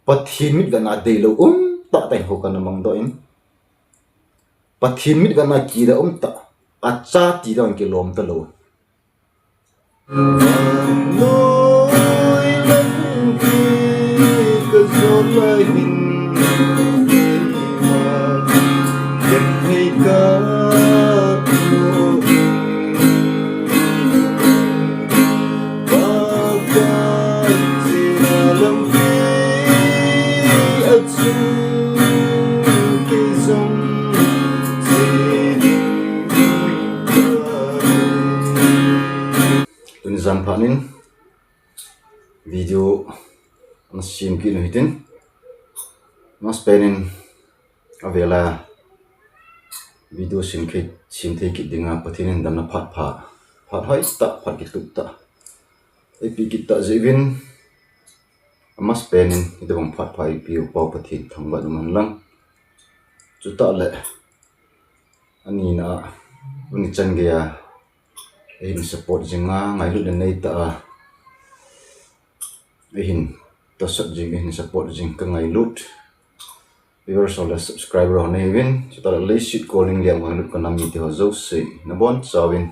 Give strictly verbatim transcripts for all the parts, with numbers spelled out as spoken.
Pathen mitvetna deilou um tah tah in ho kana mangdoh in, Pathen mitvetna kida um tah, acha ti dan kilom talou. Tuni jan phat in video ana sem kit u hitin, amasapen in avela video sem thei, sem thei kit dinga Pathen in damna phat pha, phat hoi tah, phat kitup tah eipeh kit tah jeh uvin, amasapen in hitobang phat pha eipeh u pau Pathen thangvah in um hen lang. Chutah le, anina, tuni chan geiya eihin support jinga, ngailutna neitah a eihin tosot jing, eihin support jing ka ngailut viewers ho le subscriber ho nahiuvin, chutah le leiset kol ning liam ngailut ka nam mite ho jouse, nabonchauvin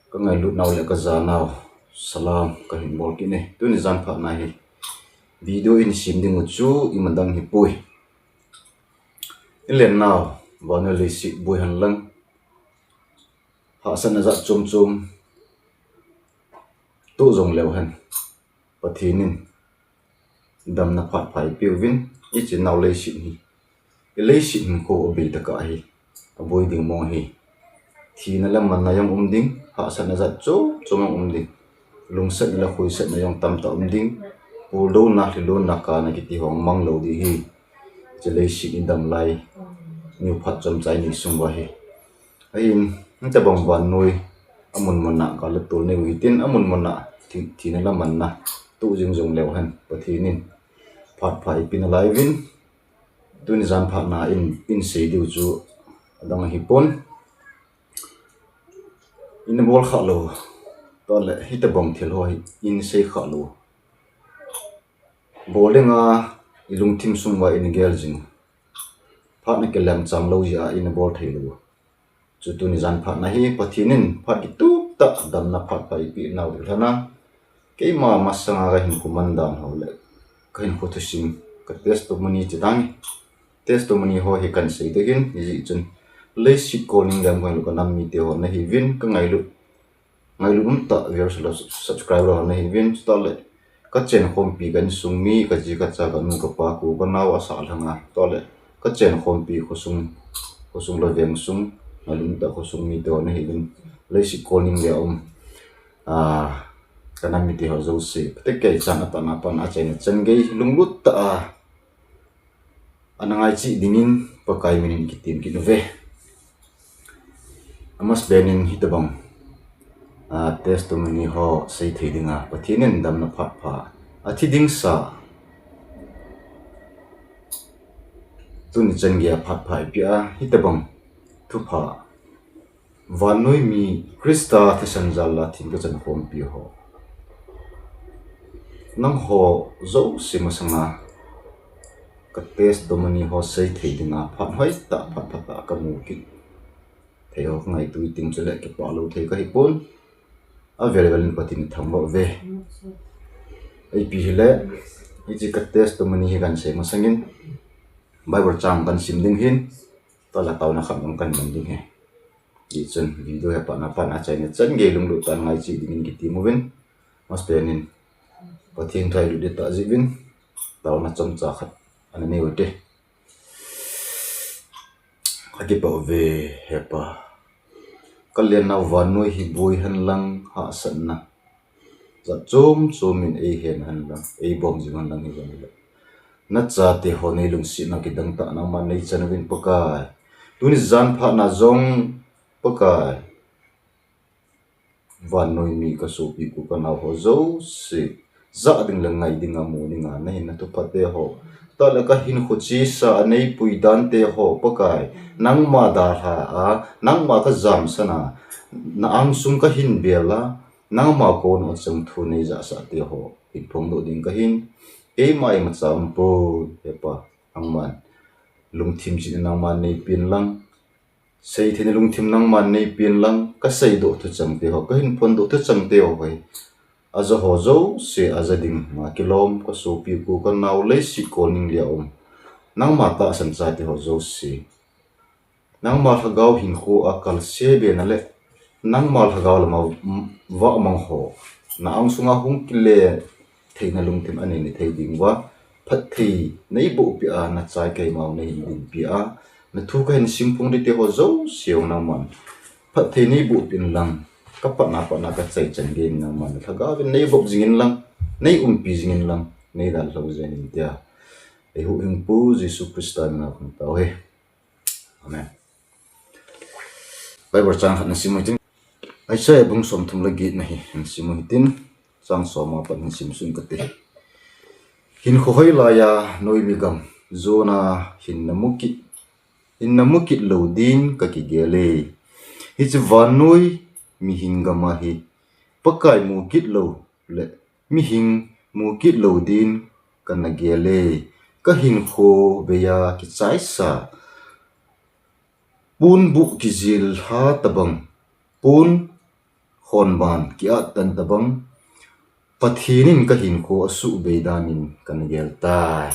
ka ngailut nau le ka ja nau salam kahin bol kit e. Tuni jan phat na hi video in sem ding u chu imadang hipoi. Ilen nau, vannoi leiset boi hen lang, hahsatna jat chom chom toh jong leu hen, Pathen in damna phat pha eipeh uvin, ichan nau leiset hi, ileiset hinkho abei tah a hi, aboi ding mong hi, thina le manna jong um ding, hahsatna jat chom chom jong um ding, lungsetna le khoisatna jong tamtah um ding, puldouna, lhilouna, kana kiti ho mang lou ding hi, hiche leiset idam lai niu phat chomcha inei sung uva hi. Ahin, hitobang vannoi amun mun a gal le tol nei u hitin, amun mun a thi-, thina le manna toh jing jong leu hen, Pathen in phat pha eipeh nalai uvin, tuni jan phat na in, in sei diu chu adang ahipon, in bol khah lou, chutah le hitobang thil ho hi in sei khah lou, bol dinga ilungthim sung uva in gel jing, phat na kilemchang lou jeh a in bol thei lou. Chu tuni jan phat na hi Pathen in phat kitup tah damna phat pha eipeh nau ding lhana, keima masanga ka hinkho man dan ho le ka hinkho thusim, ka testimony chi dang, testimony ho hi kan sei ding ahin, hijeh chun leiset kol ning liam ngailut ka nam mite ho nahiuvin, ka ngailut, ngailut um tah viewers le subscriber ho nahiuvin, chutah le ka chenkhompi, ka insung mi, ka ji ka cha, ka nu ka pa, ka u ka nao, asah lhanga, chutah le ka chenkhompi khosung, khosung le vengsung, ngailut um tah khosung mite ho nahiuvin, leiset kol ning liam, a, ka nam mite ho jouse, phatecha chan a, tana pat a, achaina chan gei lunglut tah a ana ngaicheh dingin Pakai minin kitem kit uve. Amasapen in hitobang, a, testimony ho sei thei dinga Pathen in damna phat pha, athi ding sa, tuni chan geiya phat pha eipeh a, hitobang thupha, vannoi mi, Christa thisan jal a thim ka chenkhompi ho, nangho jouse masanga ka testimony ho sei thei dinga phat hoi tah, phat pha tah ka mu kit thei ho ka ngaito teng chule kipah lou thei kahipon, avel vel in Pathen in thangvah uve. Ipi hile, hiche ka testimony hi kan sei masangin Bible chang kan sim ding ahin, chutah le taona khat jong kan man ding ahi. Hichun video hi apat na pat a, achaina chan gei lunglut tah a ngaicheh dingin kitem uvin, amasapen in Pathen thu ilut ding tah jeh uvin, taona chomcha khat ana nei ute. Ka kipah uve, Hepa. Ka lennau vannoi hi boi hen lang, hahsatna jat chom chom in eihen hen lang, eibom jing hen lang, hijong le nachate ho neilungsetna kidang tah nangman neichan uvin Pakai. Tuni jan phat na jong Pakai, vannoi mi, ka sopi, ka u, ka nao ho jouse, jah ding le ngai dinga, mu dinga nahin na thuphate ho, chutah le ka hinkho chesa a neipui dante ho Pakai, nangma dalha a, nangma ka jamsan a, na angsung kahin bel a, nangma kona chang thu neijahsah te ho hin phongdoh ding kahin, Keima imacha umpoi, Hepa, nangman lungthim chihna nangman neipen lang, seitheina lungthim nangman neipen lang, kaseidoh thucheng teho, kahin phondoh thucheng teho hi, aja ho jouse, aja ding, ma kilom, kasopi, ka u, kanao, leiset kolning lia um, nangma tahsan chate ho jouse, nangma lhagao hinkho a kalse bena le nangma lhagao lama vahmang ho, na angsunga hung kile theina lungthim anei na thei diuva, phatthei neiboh peh a, nachai keimau nahin dinpi a, nathu kahin simphong ding teho jouse nangman phatthei neiboh peh in lang, kapatna patna kachai chan gei in nangman lhagaovin neivop jing in lang, neiumpi jing in lang, neidalhau jeng in tia, eihuhhingpu Jesu Christa mina kahin tao e. Amen. Bible chang khat nasim u hitin. Isaiah bung somthum le get na hi nasim u hitin. Chang som a pat nasim suh in kate. Hinkho hoilaiya noimi gam jona hinna mukit, hinna mukit lou din kakigel e. Hiche vannoi mihem gam a hi Pakai mukit lou le mihing mukit lou din kana gel e. Kahinkho veiya kichaisa ponbuh kijil ha tabang, pon khonban kiat tan tabang, Pathen in kahinkho asuhvei danin kana gel tai.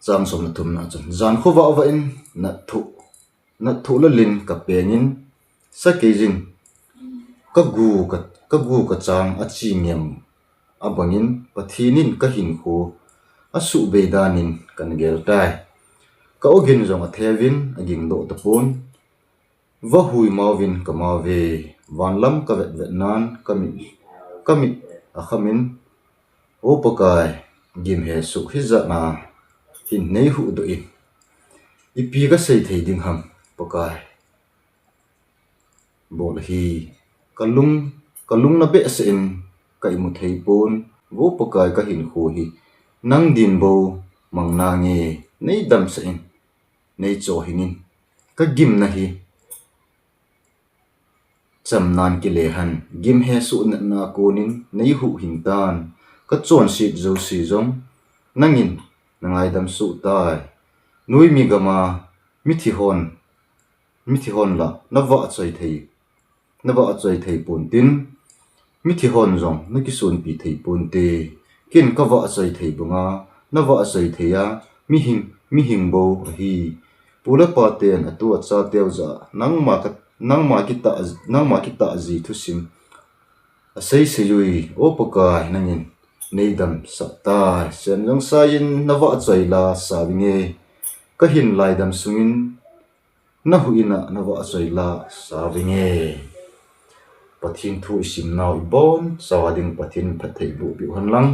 Chang som le thumna chun, jan khovah vah in nathoh, nathoh lalin kapeng in, sakeijin kagu ka, kagu kachang achingem abangin Pathen in kahinkho asuhvei danin kana gel tai. Ka ogin jong atheuvin agingdoh tapon, vahui mauvin kamauve, vanlam kavetvet nan kamit, kamit akhamin, O Pakai, gimhesoh hijat na hin neihuhdoh in, ipi kasei thei ding ham, Pakai. Bol ahi, kalung, kalung nabehseh in ka imu thei pon, O Pakai, kahinkho hi nang din bou mang nange, neidamsah in, neichohhing in, kagimna hi chamnan kile hen, gimhesoh natna konin neihuhhing tan, kachonset jouse jong nangin nangaidam soh tai. Noimi gam a mithi hon, mithi hon la navahchoi thei, navahchoi thei pontin, mithi hon jong nakisonpi thei ponte. Ken kavahchoi thei banga navahchoi thei a, mihing, mihing bou ahi. Pu le paten atu achateu jah a nangma ka, nangma kitah, nangma kitah ji thusim asei seijuiye, O Pakai, nangin neidamsah tai. Sen jong saiyin navahchoi la savinge, kahin laidam sungin nahuh in a navahchoi la savinge. Pathen thu isimnau ibonchauva ding Pathen in phatthei boh peh u hen lang.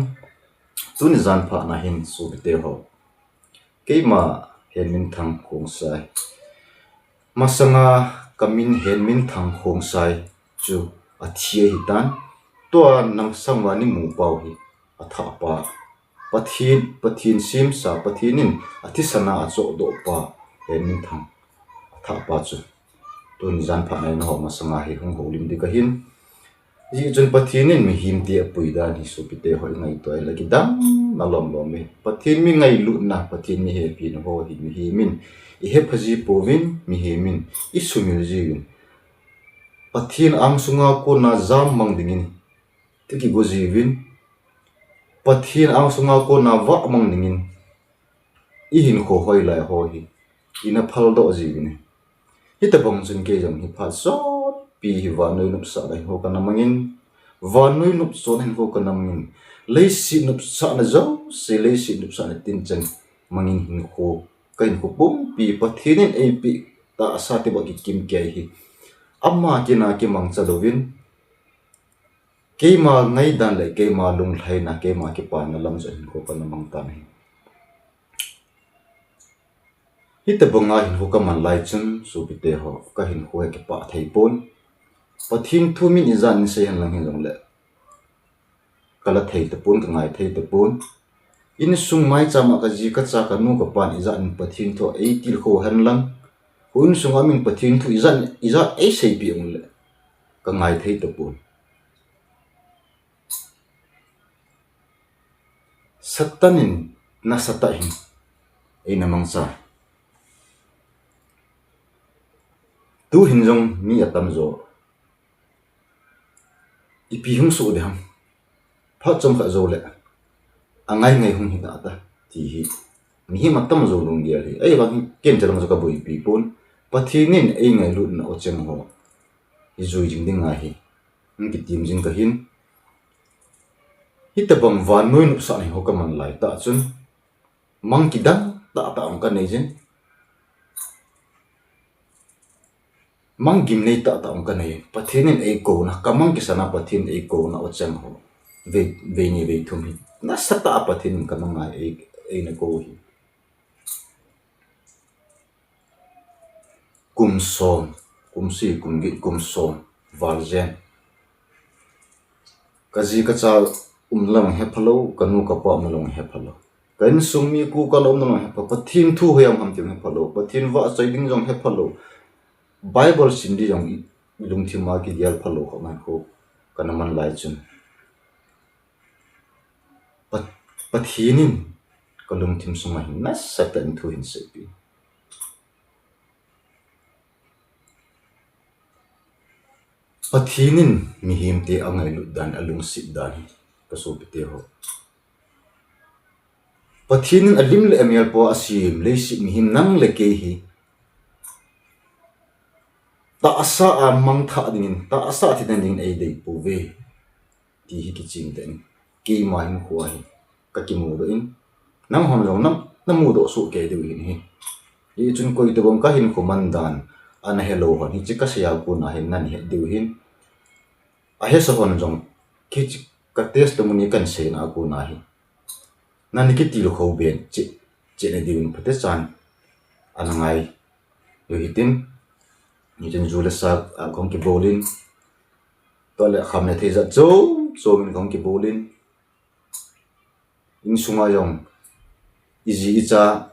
Tuni jan phatna hin sopite ho, keima Henminthang Khongsai, masanga kamin Henminthang Khongsai chu athi ahitan, tua nang sanga neimu pau hi athahpa, Pathen, Pathen semsa, Pathen in athisana achohdoh pa Henminthang athahpa chu tuni jan phatna in nangho masanga hi hung houlim ding kahin. Hijeh chun Pathen in mihemte apui dan hi sopite ho, ingaito le kidang nalomlom e. Pathen mi ngailutna, Pathen mi hepina ho hi mihem in ihepha ji pouvin, mihem in isumil jiuvin, Pathen angsunga kona jammang dingin ikigo jiuvin, Pathen angsunga kona vahmang dingin ihinkho hoilai ho hi ina phaldoh jiuvin. Hitobang chun kei jong hi phat sotpi hi vannoi nopsahna hinkho kana mangin, vannoi nopsahna hinkho kana mangin, leiset nopsahna jouse, leiset nopsahna tincheng mangin hinkho, kahinkho pumpi Pathen in eipeh tahsa tobang kikim kei hi ama kina kimangcha louvin, keima ngaidan le keima lunglhaina, keima kipana lam joh hinkho kana mang tan ahi. Hitobanga hinkho kaman lai chun sopite ho, kahinkho hi kipah thei pon. Pathen thu min ijat in sei hen lang hijongle kala thei tapon, kangai thei tapon. Insung maicham a kaji, kacha, kanu, kapan ijat in Pathen thu eitilkhou hen lang, kho insunga min Pathen thu ijat, ijat eiseipeh jongle kangai thei tapon. Satan in nasatah in eina mangcha. Tuhin jong mi atamjo ipi hung soh ding ham. Phat chomkhat jou le angai ngai hung hi ta ta ti hi mihem atamjo lunggel hi. Ahivang hi ken chelang jo kaboipi pon. Pathen in eingailutna o cheng ho hi jui jing ding ahi. Hung kitim jing kahin. Hitobang vannoi nopsahna hi ho kaman lai tah chun mang kidang tahtah hung kanei jin. Mang gimnei tahtah hung kanei. Pathen in eikouna, kamang kisana Pathen in eikouna o cheng ho vei, vei ni vei thum hi nasatah a Pathen in kamang a ei, eina kou hi. Kum som, kum sagi, kum get, kum som val jen. Kaji kacha umna lang hephalou, kanu kapa umna lang hephalou. Ka insung mi ku kalo umna lang hephalou. Pathen thu hoiya ham ti hephalou. Pathen vahchoi ding jong hephalou. Bible sim ding jong ilungthim a kigel phalou kha man ko kana man lai chun. Pa-, Pathen in kalungthim sunga hin nasatah in thu hin seipeh. Pathen in mihemte angailut dan, alungset dan hi kasopite ho. Pathen in alim le amel pua asem leiset mihem nang le kei hi tahsa a mangthah dingin, tahsa a thi dan dingin eidei pouve. Ti hi kichim tah in, keima hinkho hi kakimudoh in, nanghon jong na, namudoh soh kei diu hin ahi. Hichun koitobang kahinkho mandan ana helou hon hiche kasei a kona hin nahet diu hin. Ahesa hon jong hiche ka testimony kahin seina a kona hi nana kitilkhou ben cheh, cheh na diuvin phatechan ana ngai u hitin. Hitin ju le sa a kahung kibol in, tua le kham le thei jat chom chom in kahung kibol in, insunga jong iji icha,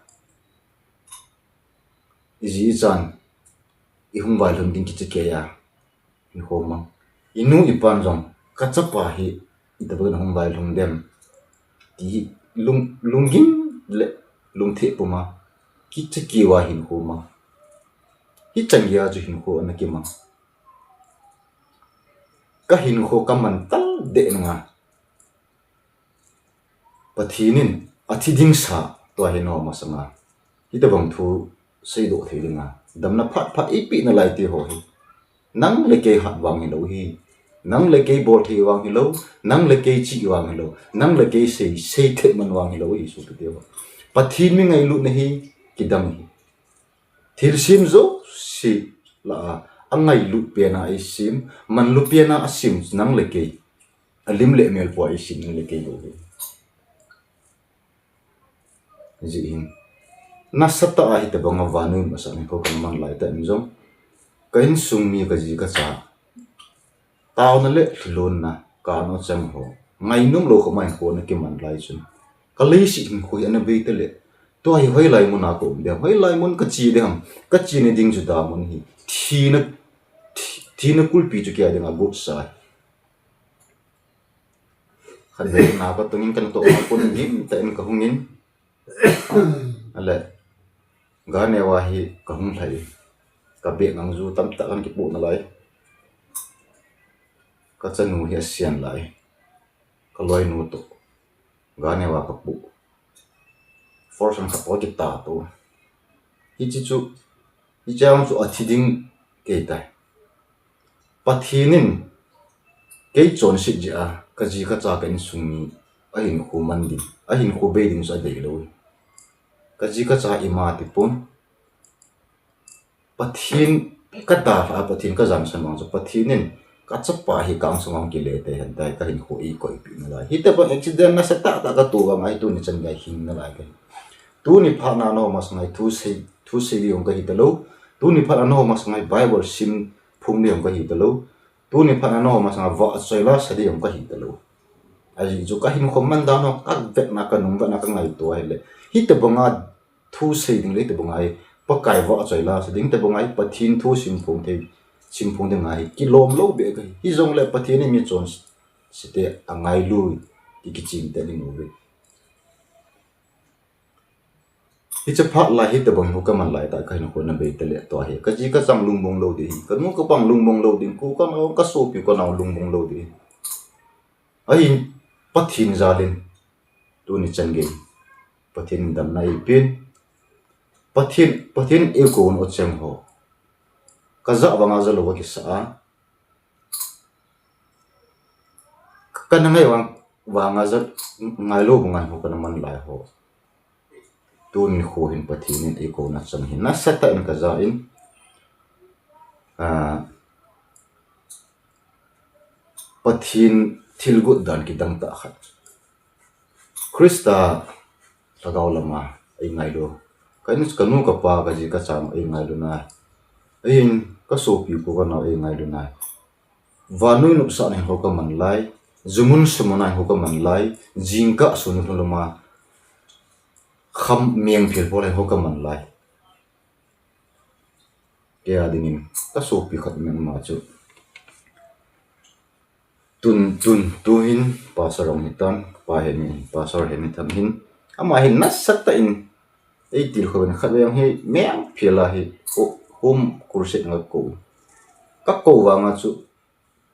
iji ichan ihung vailhun ding kichekei a hinkho mang. Inu ipan jong kachapa hi itobang in ahung vailhun dem ti hi lung, lunggim le lungthim puma kichekei a hinkho mang. Hichan geiya chu hinkho ana kimang. Kahinkho kaman tal deh nunga Pathen in athi ding sa tua hi nangho masanga hitobang thu seidoh thei dinga damna phat phat eipeh nalai ti ho hi nang le kei hat vang hilou hi. Nang le kei bol thei vang hilou, nang le kei chih vang hilou, nang le kei sei, sei thei man vang hilou hi sopite ho. Pathen mi ngailutna hi kidang hi. Thilsem jouse lah a, angailut pena eisem, manlu pena asem nang le kei. Alim le amel pua eisem nang le kei lou hi. Hijeh hin nasatah a hitobanga vannoi masang hinkho kaman lai tah in jong, ka insung mi kaji kacha, taona le thilonna kana chang ho ngainom lou khoma hinkho ana kiman lai chun, ka leiset hinkho hi ana bei tale, tua hi hoilai muna ka um ding ham, hoilai mun kache ding ham, kache na ding chu damun hi thina, thi-, thina kulpi chu kei a dinga gotsa hi. Khatvei na ka tungin kana toh a kon gim tah in kahung in. Ale, ganeo a hi kahung lhai. Ka bag ngangju tamtah kana kipoh nalai. Ka chanu hi asian lai. Ka loinu toh ganeo a kapoh. Force a khat toh kita to. Hiche chu, hiche a chu athi ding kei tai. Pathen in kei chonset jeh a, kaji kacha ka insung mi ahinkho man ding, ahinkho bei ding chu adei lou. Kaji kacha ima tipon. Pathen kadalhah a, Pathen kajansan vang chu, Pathen in kachapa hi ka angsung a kile tei hen tai, kahinkho eikoipeh nalai. Hitobang accident nasatah tah katoh vang a hi tuni chan gei hing nalai kahi. Tuni phat na nangho masanga hi thu sei, thu sei ding jong kahi talou. Tuni phat na nangho masanga hi Bible sim phung ding jong kahi talou. Tuni phat na nangho masanga vahchoi la sa ding jong kahi talou. Ajeh chu kahinkho man dan ho, kavetna, kanung vetna kangaito ahile, hitobanga thu sei ding le hitobanga hi Pakai vahchoi la sa ding, hitobanga hi Pathen thu simphong thei, simphong dinga hi kilom lou beh kahi. Hijongle Pathen in mi chonsete angailu ti kichim tah in imu uve. Hiche phat lai hi tabang ho kaman lai ta, kahin kho na bei ta le tua hi. Ka ji ka chang lungmong lou ding hi. Ka nu ka pa lungbong lou ding, ko ka nao, ka sopi ka nao lungbong lou ding hi. Ahin Pathen jal in tuni chan gei Pathen in damna eipin. Pathen, Pathen in eikouna cheng ho. Ka ja vanga ja lou va kisa a. Ka na ngai vang, vanga ja, ngai lou bu ngai ho ka na man lai ho. Tuni kho hin Pathen in eikouna chang hin nasatah in ka ja in, ah, Pathen thilgot dan kidang tah khat. Christa lhagao lama eingailu. Ka in, ka nu ka pa, ka ji ka chang eingailu na. Ahin ka sopi ko ka nao eingailu na. Vannoi nopsahna hin ho ka man lai. Jumun sumuna hin ho ka man lai. Jingkah sun lhun lama kham meng phel pol hin ho ka man lai. Kei a dingin ka sopi khat meng ma chu. Tun, tun, tuhin pastor ong hitan, pa hin, pastor hin tham hin. Ama hin nasatah in ei tilkhou in khat vei hi meng phel a hi, o, home crusade nga ko. Ka ko vanga chu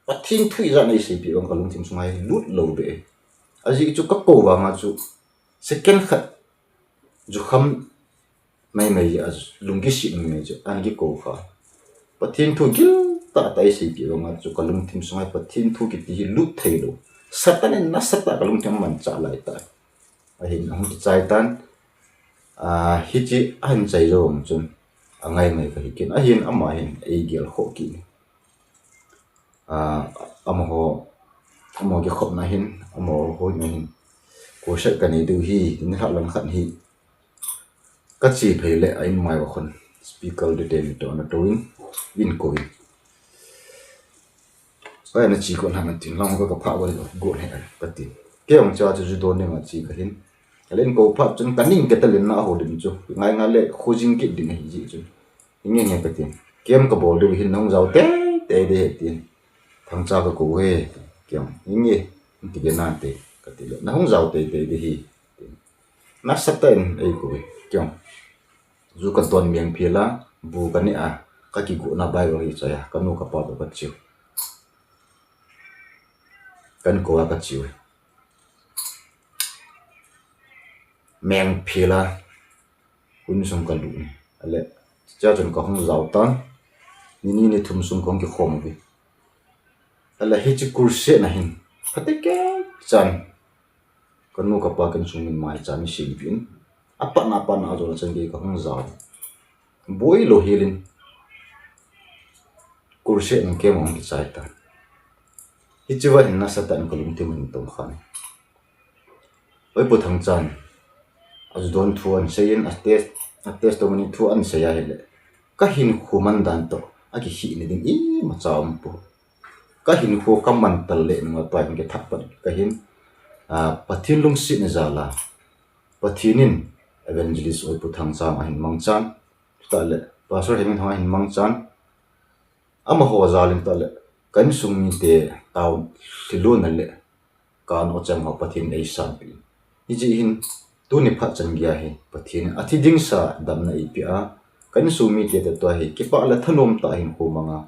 Pathen thu ijat nei seipeh vang ka lungthim sunga hi lut lou be. Ajeh chu ka ko vanga chu second khat jukham mai mai a lung kisih mai mai chu an kiko kha. Pathen thu gil tah tah ei seipeh vanga chu ka lungthim sunga Pathen thu kiti hi lut thei lou. Satan in nasatah ka lungthim aman chah lai ta. Ahin ahung kichai tan. Ah, hiche ahin chai jou vang chun angai mai ka hi kit. Ahin ama hin ei gel khoh kit. Ah, amaho, amaho kikhopna hin, amaho hoina hin, ko sat ka nei diu hi, ni lha lang khat hi. Ka che phei le a in mai va khon speaker de te mi to na to in, in ko in. Ai na chi ko na na tin lang ka ka pha wa go he ka tin. Kei ong cha chu ju don ne ma chi ka hin. Alen ko pha chun ka ning ke ta len na ho dim chu. Ngai ngai le khu jing kit ding hi ji chu. Inge nge ka tin. Kem ka bol diu hin nahung jao tei tei de he tin. Thangcha ka ko he. Kem. Inge. Ti ge nan te. Ka ti le. Nahung jao tei tei de hi. Nasatah in ei ko he. Kem. Ju ka don meng phel a. Bu ka ne a. Ka kigona Bible hi chai a. Ka nu ka pa ka chiu. Kan ko a ka chiu. Meng phel a. Hun sung ka lut. Ale, cha chun ka hung jao tan. Ni ni ni thum sung ka hung kikhom uve. Ale, hiche crusade na hin. Phatecha chan. Ka nu ka pa kin sung min mai chan mi sim pin. Apat na, apat na a jol chan gei ka hung jao. Boi lou hel in. Crusade nung kem hung kichai ta. Hiche va hin nasatah in ka lungthim hin tong khan. Oi Pu Thangchan, a ju don thu an sei in, a test, a testimony thu an sei a hile. Ka hinkho man dan toh, a kihina ding imacha um poi. Ka hinkho ka man tal le nunga tua hin kithah pat ka hin, ah, Pathen lungsetna jal a. Pathen in Evangelist Oi Pu Thangchan ahin mangchan. Tah le, Pastor Hemingthang ahin mangchan. Amaho jal in tah le, ka insung mite tao lhiluna le, ka nao chang ho Pathen in eisanpeh. Hiche hin, tuni phat chan gei a hi, Pathen in athi ding sa damna eipeh a, ka insung mite toh tua hi, kipah le thanom tah a hinkho mang a,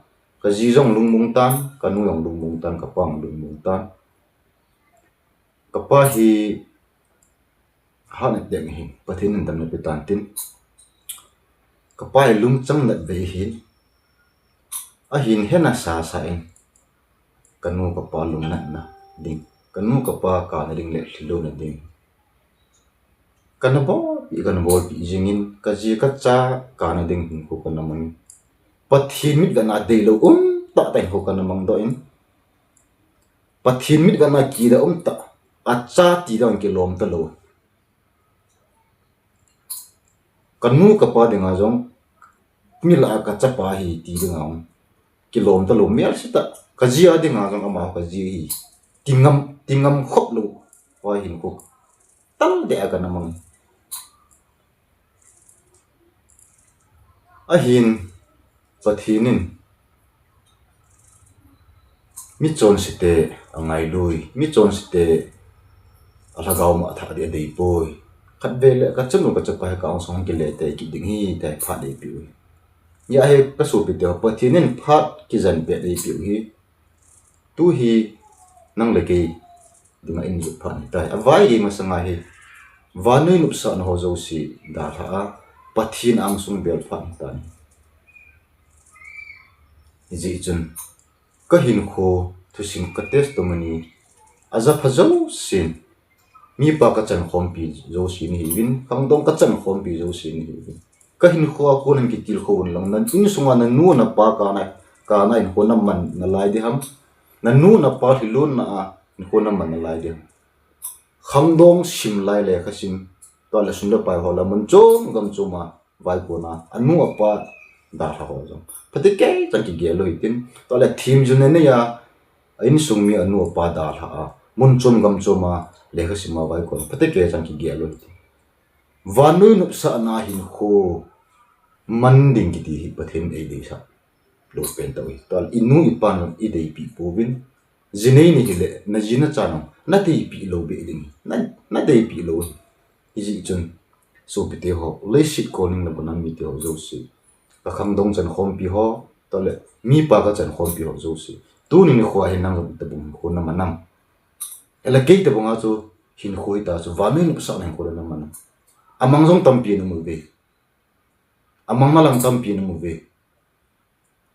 ka ji jong lungmong tan, ka nu jong lungmong tan, ka pa jong lungmong tan. Ka pa hi, Hat na teng hin, Pathen in damna pe tan tin. Ka pa hi lungchang nat vei hin. Ahin hena sasa in. Ka nu ka pa lungnatna ding. Ka nu ka pa kana ding le lhiluna ding. Kana bolpi, kana bolpi jing in, ka ji ka cha kana ding hin ko kana mang. Pathen mit kana deilou um tah tah in ko kana mang doh in. Pathen mit kana kida um tah, acha ti dang kilom talou. Ka nu ka pa dinga jong, mi lah a ka chapa hi ti dinga jong, kilom talou mel sita, ka ji a dinga jong ama ka ji hi. Ti ngam, ti ngam khop lou, pa hin ko. Tal de a kana mang. Ahin, Pathen in, mi chonse te angailui, mi chonse te alhagao ma athah ding adei poi. Khatvei le kachanu kachapa hi ka angsung kile tei kit ding ahi, tei phat eipeh u ahi. Hijeh a hi ka sopite ho, Pathen in phat kijen pet eipeh u ahi. Tu hi nang le kei dinga in jot phat ahitai. Avaigei masanga hi vannoi nopsahna ho jouse dalha a, Pathen angsung bel phat ahitai. Hijeh chun ka hinkho thusim, ka testimony, ajapha jousen, mipa kachan khompi jouse nahiuvin, khangdong kachan khompi jouse nahiuvin. Ka hinkho a kon hin kitilkhou un lang, na insunga nanu napa kana, kana hinkho naman nalai ding ham, nanu napa lhilunna a hinkho naman nalai ding ham. Khangdong sim lai, lekha sim, tua le sum le pai ho la mun chom gam chom a vaikon a, anu apa dalha ho jong phatecha chan kigel u hitin, tua le themjilna neiya, a insung mi anu apa dalha a, mun chom gam chom a lekha sim a vaikon, phatecha chan kigel u hitin. Vannoi nopsahna hinkho man ding kiti hi Pathen in eideisah lou pen tah ahi. Tua le inu ipan jong ideipi pouvin, jinei ni hile, naji nacha jong nadeipi lou beh ding, na, nadeipi lou ahi. Hijeh chun sopite ho, leiset konin nabonchauvin mite ho jouse, ka khangdong chan khompi ho, tua le mipa kachan khompi ho jouse, tuni nikho a hin nang itobang hinkho naman am? Ahile kei tobanga chu hinkho hita chu vannoi nopsahna hinkho le naman am? Amang jong tampi namu uve. Amang nalang tampi namu uve.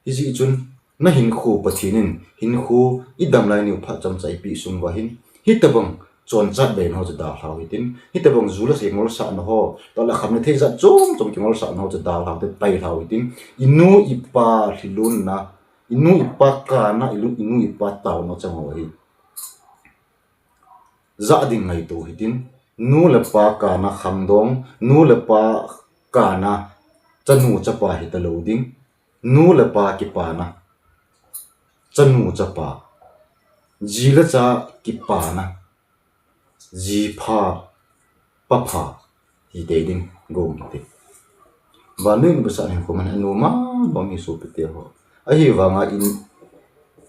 Hijeh chun nahinkho Pathen in hinkho idam lai niu phat chomcha eipeh sung uva hin, hitobang chonchat bei na ho chu dalhau hitin, hitobang ju le sei ngolsahna ho, tua le khamna thei jat chom chom kingolsahna ho chu dalhau te, pailhau hitin, inu ipa lhilunna, inu ipa kana, ilu-, inu ipa taona chang ho hi jah ding ngaito hitin, nu le pa kana khangdong, nu le pa kana chanu chapa hita lou ding, nu le pa kipana, chanu chapa, ji le cha kipana, ji pha, pa pha, hite ding, gou hite. Vannoi nopsahna hinkho man anom anom ahi sopite ho. Ahivanga in,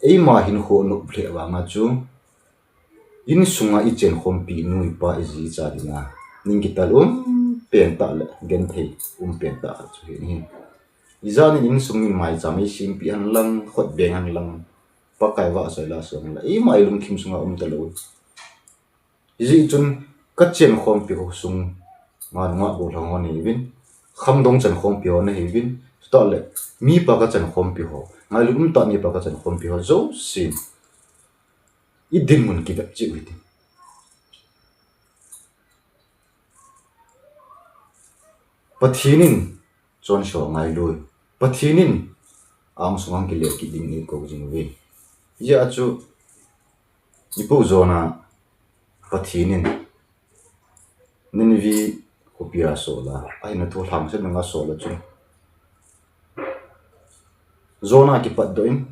eima hinkho nop lheh vanga chu, insunga ichen khompi nu ipa iji icha dinga ning kital um pen tah le genthei um pen tah chu hi ahi. Ijat nin insung in maicham eisempeh hen lang, khut beng hen lang, Pakai vahchoi la song la, eima ilungthim sunga um talou. Hijeh chun kachen khompi ho sunga nungah gollhang ho nahiuvin, khangdong chan khompi ho nahiuvin, chutah le mipa kachan khompi ho, ngailut umtah mipa kachan khompi ho jousen, idinmun kivet cheh u hitin. Pathen in chonse ho ngailui. Pathen in angsung a kile kit ding eikou jing uve. Hijeh a chu ipu Jonah Pathen in Nineveh khopia sol a, ahinna thu lhangset nunga sol a chu Jonah kipatdoh in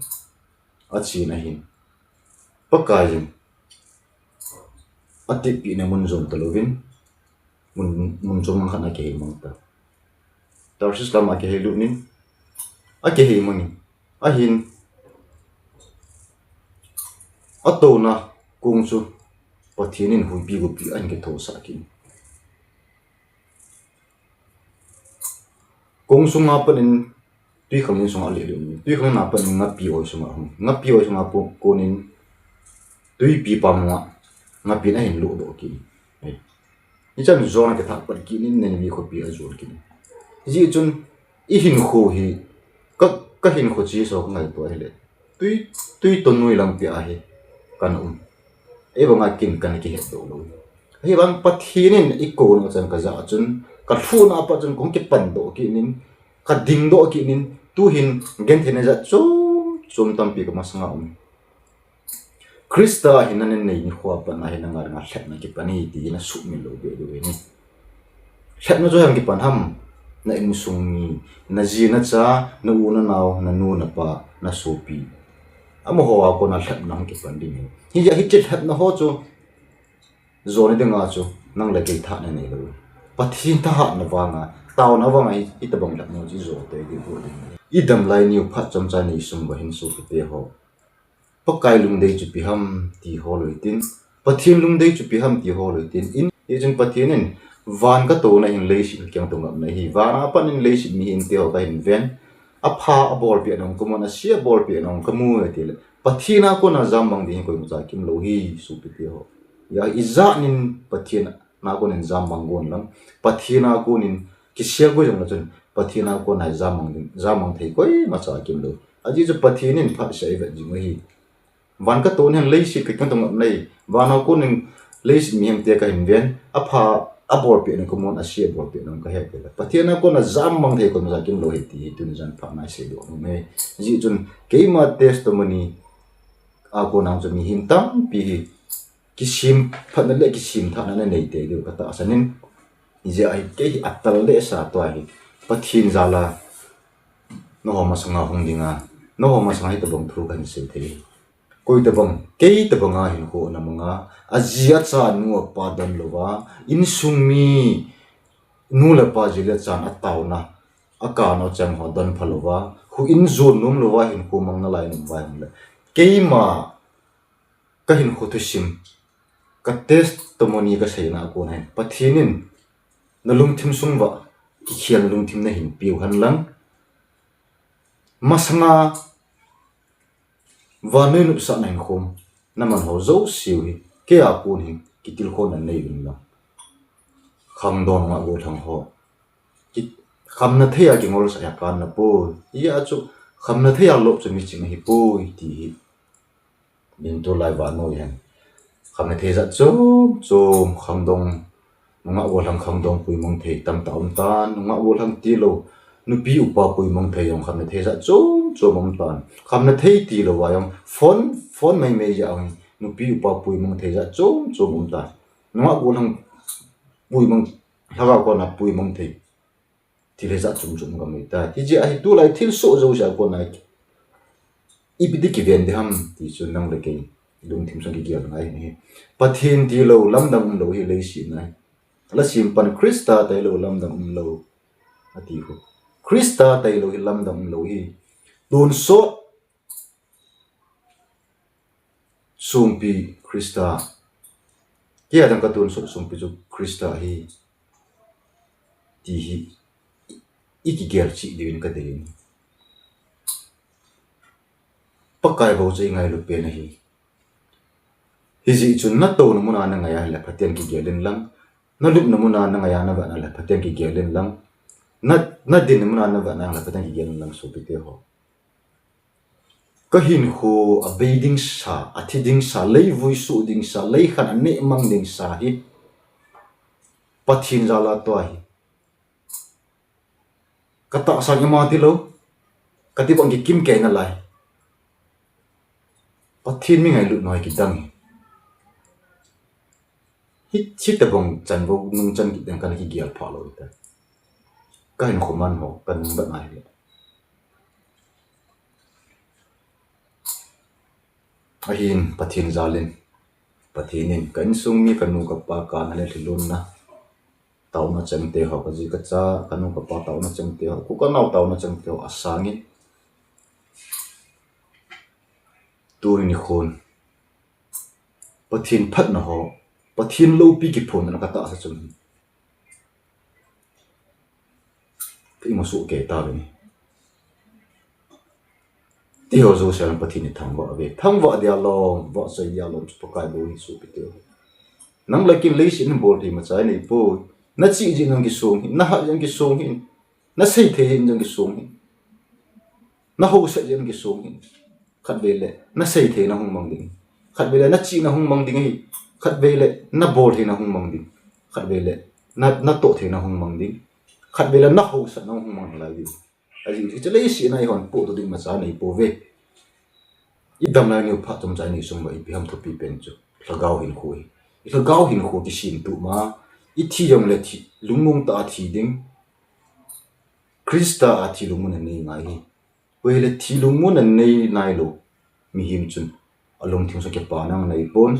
achen ahin, Pakaiyin atepna mun jon talouvin, mun, mun chom mang khat a akiheimang tai. Tarshish lama akiheilut in, akiheimang in, ahin, atouna kong chu Pathen in huipi gopi ahin kithosah kit in, kong sunga pat in twikhanglen sunga alehlut in, twikhanglen a pat in ngapi oi sunga ahung, ngapi oi sunga kon in twipi pam a ngapi in ahin luhdoh kit in. Hichan Jonah kithah pat kit in Nineveh khopi ajon kit in. Hijeh chun ihinkho hi, ka, kahinkho chu so kangaito ahile, twi, twi to noi lampi a hi kana um. Eibanga kin kana kihetdoh lou. Ahivang Pathen in eikouna chan kajah a chun, kalhuhna a pat chun kahung kipandoh kit in, kadingdoh kit in, tuhin gentheina jat chom chom tampi kamasanga um. Christa hi nanei nikho a pat a hi nanga dinga lhepna kipan e ti hi nasuhmil lou behseh diu ahi. Lhepna chu ipi ham kipan ham? Na insung mi, naji nacha, na u nanao, nanu napa, nasopi, amaho a kona lhepna hung kipan ding ahi. Hijeh a hiche lhepna ho chu jona dinga chu nang le kei thahatna neilou. Pathen thahatna vanga, taona vanga hi, hitobang lhepna chu ijo tei diu ahi. Idam lai niu phat chomcha nei sung uva hin sopite ho, Pakai lungdei chu ipi ham ti hol u hitin, Pathen lungdei chu ipi ham ti hol u hitin, in, hichun Pathen in Van katona hin leiset kakeng toh ngapna hi. Van a pat in leiset mihem teho kahin ven. Apha abolpeh nung kamun, ase abolpeh nung kamu e tile, Pathen a kona jam mang ding hi koimacha kimlou hi, sopite ho. Hijeh in Pathen a konin jam mang gon lang, Pathen a konin kisel koi jongle chun Pathen a kona jam mang ding, jam mang thei koimacha kimlou. Ajeh chu Pathen in phatseh a eivet jing u ahi. Van katona hin leiset kakeng toh ngapna hi. Van a konin leiset mihemte kahin ven. Apha abolpeh nung kamun, ase abolpeh nung kahe tile, Pathen a kona jam mang thei koimacha kimlou hi ti hi tuni jan phat a isei doh nom e. Hijeh chun keima testimony a kona chu mihem tampi hi kisemphatna le kisem thahna nanei tei diu katahsan in. Hijeh a hi kei hi atal le asa tua hi Pathen jal a nangho masanga hung dinga, nangho masanga hitobang thu kahin sei thei. Koi tobang, kei tobanga hinkho ana manga, aji acha anu apa donlouva, insung mi nu le pa, ji le chan ataona, akana chang ho donpha louva, kho in jon nom louva hinkho mang nalai nom uva jongle, keima kahinkho thusim, ka testimony kaseina a kon hin Pathen in nalungthim sung uva kikhel nalungthim nahin peh u hen lang, masanga vannoi nopsahna hinkho naman ho jouse u hi keia kon hin kitilkhouna nei uvin lang, khangdong nungah gollhang ho, khamna thei a kingolsah hi akanna poi. Hijeh a chu khamna thei a lop chu miching ahipoi ti hi min tulai vannoi hin khamna thei jat chom chom, khangdong, nungah gollhang khangdong puimang thei tamtah aumtan, nungah gollhang tilou, nupi upa puimang thei jong khamna thei jat chom chom aumtan. Khamna thei tilou a jong phone, phone maimai jeh a hin nupi upa puimang thei jat chom chom aumtan. Nungah gollhang puimang, lhagao kona puimang thei, thil hijat chom chom gam ahitai. Hijeh a hi tulai thilsoh jouse a kona ipi ti kiven ding ham ti chu nang le kei lungthim sung kigel ngai ahi. Pathen tilou lamdang umlou hi leiset a hi. Lasempan Christa tailou lamdang umlou ati khu. Christa tailou hi lamdang umlou hi. Tonsot songpi Christa. Keia dang katonsot songpi chu Christa ahi ti hi ikigel cheh diuvin kadei in. Pakai bou chu ingailu pen ahi. Hijeh chun natouna muna nangai a hile phaten kigel in lang, nalupna muna nangai a navetna le phaten kigel in lang, na, nadinna muna navetna le phaten kigel in lang sopite ho. Kahinkho abei ding sa, athi ding sa, leivui suh ding sa, leikhan aneh mang ding sa hi Pathen jal a tua hi. Katahsan ima tilou, kati bang kikim kei nalai. Pathen mi ngailut noi kidang hi. Hi, hitobang chan bou nungchan kidang kana kigel phalou hita. Kahinkho man ho, kanung bat ngai le. Ahin Pathen jal in, Pathen in ka insung mi, kanu kapa, kana le thilunna, taona chengte ho, kaji kacha, kanu kapa taona chengte ho, khu kanao taona chengte ho asangin, tuni nikhon Pathen phatna ho, Pathen loupi kiphonna katahsa chun hi, ka ima soh kei tave. Tiho jouse a Pathen ithangvah uve. Thangvah dia lom, vahchoi dia lom chu Pakai bou hi sopite ho. Nang le kei in leiset a bol thei imacha ineipoi. Nachih jeh in jong kisong hih, nahat jeh in jong kisong hih, nasei thei jeh in jong kisong hih, nahaosat jeh in jong kisong hih. Khatvei le nasei thei nahung mang ding, khatvei le nachih nahung mang ding ahi, khatvei le nabol thei nahung mang ding, khatvei le na, natoh thei nahung mang ding, khatvei le nahaosat nahung mang nalai ding. Ajeh chu hiche leiset a ihon potdoh ding imacha neipouve. Idam lai u phat chomcha inei sung uva ipi ham thupi pen chu lhagao hinkho hi. Ilhagao hinkho kisemtup ma, ithi jongle thi, lungmong tah a thi ding, Christa a thi lungmon anei ngai hi. Ahile thi lungmon anei nailou mihem chun alungthim sung kipana jong aneipon,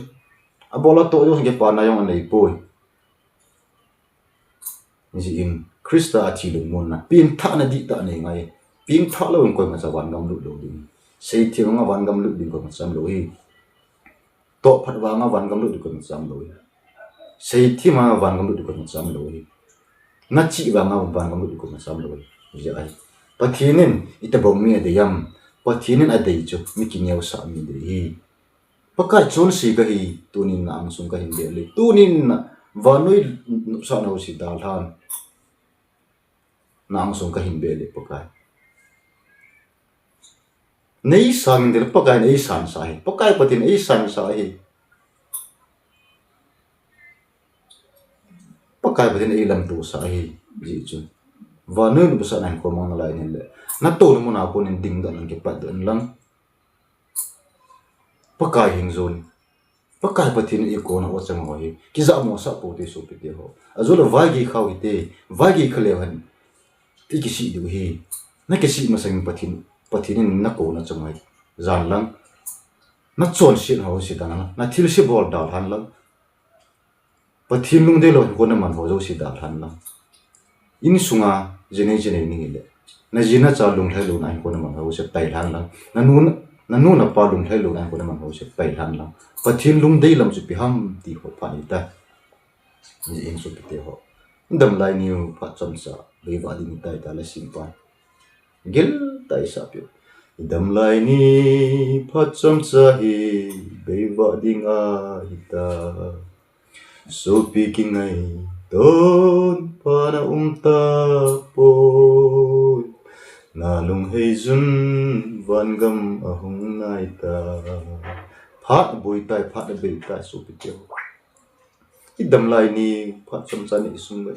abol atoh jong kipana jong aneipoi. Hijeh in Christa a thi lungmonna pengthahna dihtah anei ngai. Pengthah louvin koimacha vangam lut lou ding. Seitheng vanga vangam lut ding koimacha umlou hi. Tohphat vanga vangam lut ding koimacha umlou hi. Seithim a vangam lut ding kona cham lou hi. Nachi vanga vangam lut ding kona cham lou hi. Hijeh a hi. Pathen in itobang mi adei ham. Pathen in adei chu mi kineosah mi adei hi. Pakai chonse kahi, tunin na angsung kahin bel e. Tunin na vannoi nopsahna ho se dalhan. Na angsung kahin bel e Pakai. Nei sangin dil Pakai in eisansah hi. Pakai Pathen in eisansah hi. Pakai Pathen in eilamto sah hi. Hijeh chun vannoi nopsahna hinkho mang nalai nin le, natouna muna konin dingdoh in lang, kipatdoh in lang. Pakai hing jon. Pakai Pathen in eikona o chang ho hi kijahmo sah pou hite sopite ho. Ajou le vaigei khau hite, vaigei kha leu hen ikisih diu hi. Nakisih masangin Pathen, Pathen in nakona chang ho hi jan lang. Nachonset ho se dan lang, nathilse bol dalhan lang. Pathen lungdei lou hinkho naman ho jouse dalhan lang. Insunga jinei jinei ning hile, naji nacha lunglhai louna hinkho naman ho jouse pailhan lang. Nanu, nanu napa lunglhai louna hinkho naman ho jouse pailhan lang. Pathen lungdei lam chu ipi ham ti ho phat hita. Hijeh in sopite ho, idamlai niu phat chomcha beivah ding hitai ta, leh simpan giltah isah piu. Idamlai ni phat chomcha hi beivah ding ahita. Sopi kingaiton phat aum tapoi. Na lunghei jun vangam ahung naita. Phat aboi tai, phat abei tai sopite ho. Idamlai ni phat chomcha nei sung le,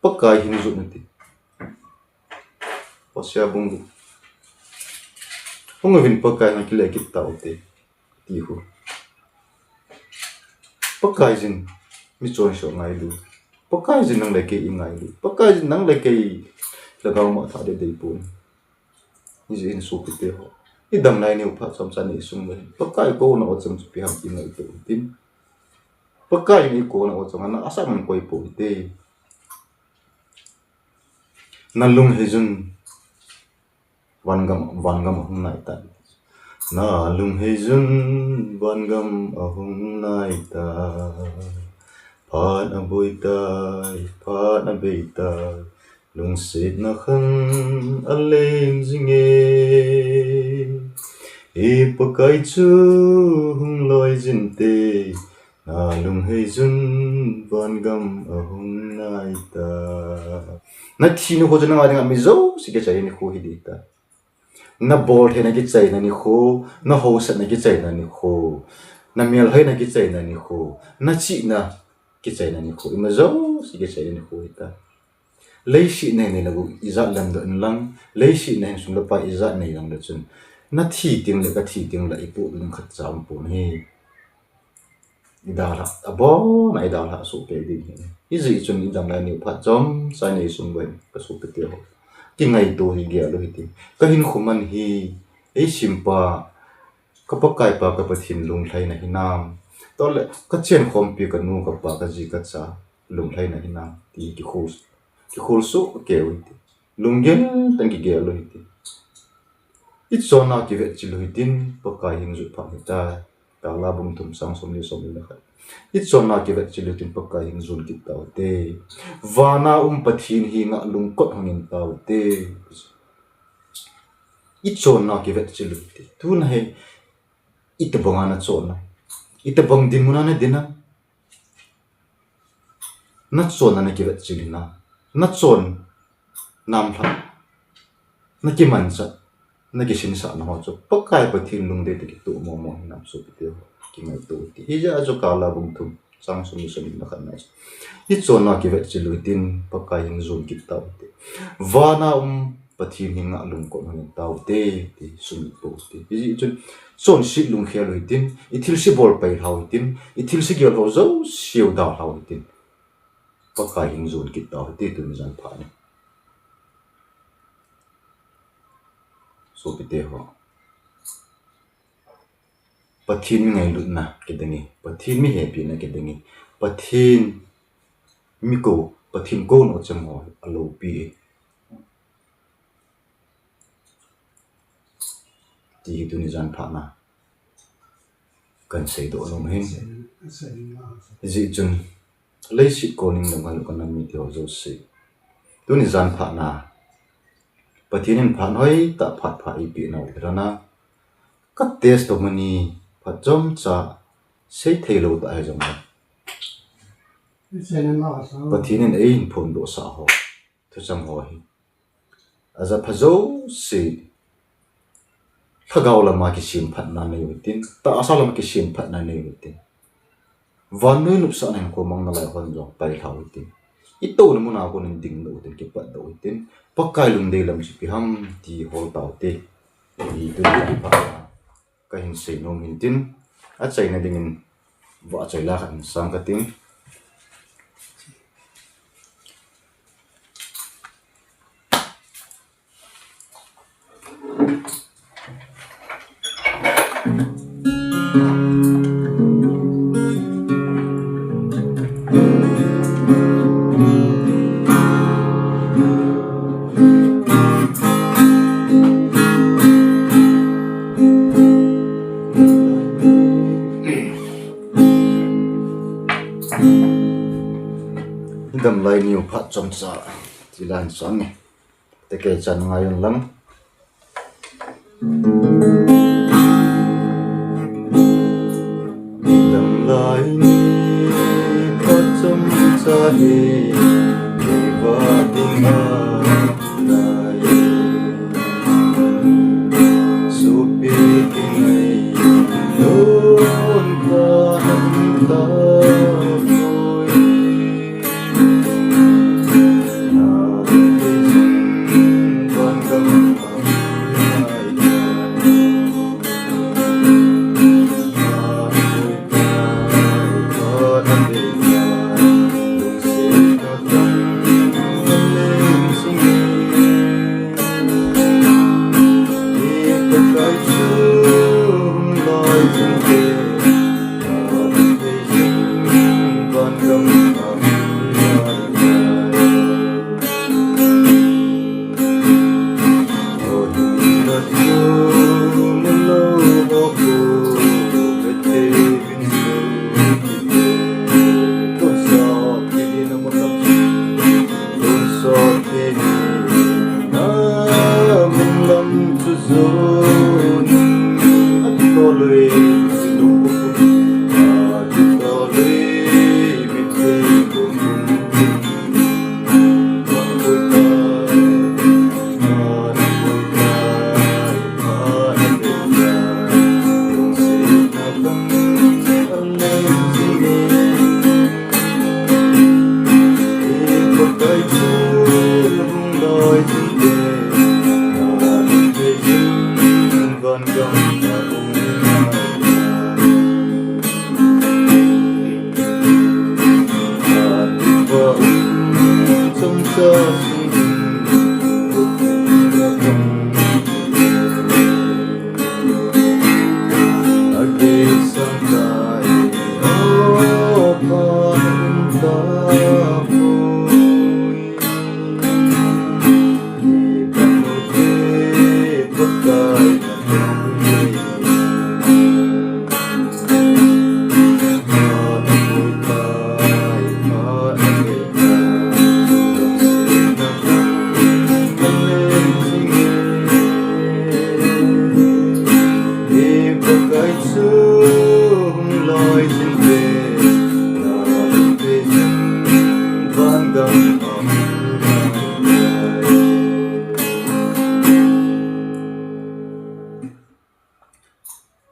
Pakai hing jon ati. Hosea bung gup. Hung uvin Pakai henga kile kit taute, ti khu. Pakaiyin michonse angailu. Pakaiyin nang le kei ingailu. Pakaiyin nang le kei lhagao mangthah deh dei poi. Hijeh in sopite ho, idamlai niu phat chomcha nei sung le, Pakai kona o chang chu ipi ham ti ngaito hitin. Pakai in eikona o chang a na asah man koi pou hite. Na lunghei jun vangam, vangam ahung naita. Na lunghei jun vangam ahung naita. Phat aboi tai, phat abei tai. Lungsetna khang alem jinge. I Pakai chu hung loi jinte. Na lunghei jun vangam ahung naita. Nathi nikho chu nanga dinga mi jouse kichaina nikho hi ding ahitai. Naboltheina kichaina nikho, nahaosatna kichaina nikho, namelhoina kichaina nikho, nachihna kichaina nikho, ima jouse kichaina nikho ahitai. Leiset a nei nei le gou ijat lamdoh in lang, leiset a hin sum le pai ijat nei jongle chun, nathi teng le kathi teng le ipoh ding khatcha umpon ahi. Idalhah, abona idalhah soh kei ding ahi. Hijeh chun idamlai niu phat chomcha nei sung uvin kasopite ho, kingaito hi gel u hitin. Kahinkho man hi eisempa ka Pakaipa ka Pathen lunglhaina hinam, tole kachenkhompi kanu kapa kaji kacha lunglhaina hinam ti kikhol, kikholsoh kei u hite. Lunggel tah in kigel u hite. Ichonna kivetchil u hitin, Pakai hing jon phat hita. Kala bung thum chang somni, somni le khat. Ichonna kivetchil u hitin, Pakai hing jon kit taute. Vana um Pathen henga lungkot hongin taute. Ichonna kivetchil u hite. Tuna hi itobanga nachon ham? Itobang dinmuna nadin ham? Nachonna nakivetchil hinam? Nachon namlhah, nakimanchah, nakisinsahna ho chu Pakai Pathen lungdei toh kitoh momo hinam sopite ho, kingaito u hite. Hijeh a chu Kala bung thum chang somni, somni le khatna chu, ichonna kivetchil u hitin, Pakai hing jon kit taute. Vana um Pathen henga lungkot hongin taute, ti sumil pou hite. Hijeh chun chonset lungkhel u hitin, ithilse bol pailhau hitin, ithilse gelhau jouseu dalhau hitin, Pakai hing jon kit tau hite tuni jan phat ni. Sopite ho, Pathen mi ngailutna kidang e, Pathen mi hepina kidang e, Pathen mi kou, Pathen kouna chang ho aloupi e, ti hi tuni jan phat na kahin seidoh nom ahin. Hijeh chun, leiset konin dong hal u ka nam mite ho jouse, tuni jan phatna Pathen in phat hoitah phat pha eipeh nau hi lana, ka testimony phat chomcha sei theilou tah hijongle, Pathen in eihin phondohsah ho, thucheng ho hi ajat pha jouse, lhagao lama kisemphatna nei uhitin, tahsa lama kisemphatna nei uhitin, vannoi nopsahna hinkho mang nalai hon jong pailhau hitin, itouna muna konin dingdoh uhitin, kipatdoh uhitin, Pakai lungdei lam chu ipi ham ti hol taute, ti tuni phatna kahin seinom hintin, achaina dingin vahchoi la khat hin sang kating. Damlai niu phat chomcha tilan sange. Tekei chan ngaiun lang. Damlai ni phat chomcha hi, kei vah dinga lai. Sopi kingailutna um tapoi.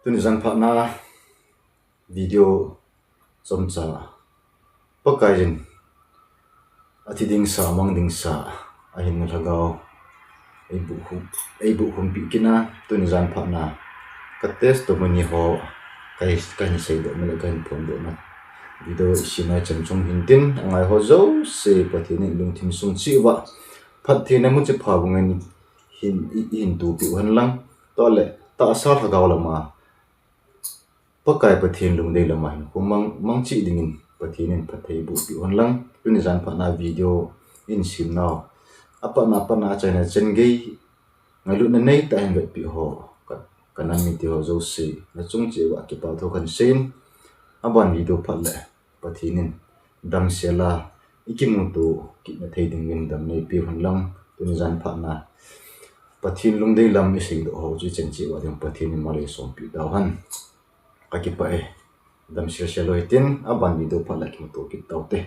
Tuni jan phatna video chomcha, Pakaiyin athi dingsa, amang dingsa, ahin lhagao eibuh khum, eibuh khumpi kit na, tuni jan phatna ka testimony ho, ka, kahin seidoh na le kahin phondoh na video isina chan chung hintin, angai ho jouse Pathen in lungthim sung cheh uva phattheina muchi pha bung in hin, i, ihin tupi u hen lang. Tua le, tahsa lhagao lama, Pakai Pathen lungdei lama hinkho mang, mang cheh dingin Pathen in phatthei eiboh peh u hen lang. Tuni jan phatna video ihin sem nau, apatna, apatna achaina chan gei, ngailutna neitah in vetpeh ho, ka, ka nam mite ho jouse, nachung cheh uva kipa thu kahin seiyin. Aban video phat le Pathen in damsel a ikimuto kitna thei dingin dam neipe hen lang, tuni jan phat na Pathen lungdei lam iseidoh ho chu ichan cheh uva ding Pathen in mal eisompi tauhen. Kakipah e. Damsel sel u hitin, aban video phat le kimuto kit taute.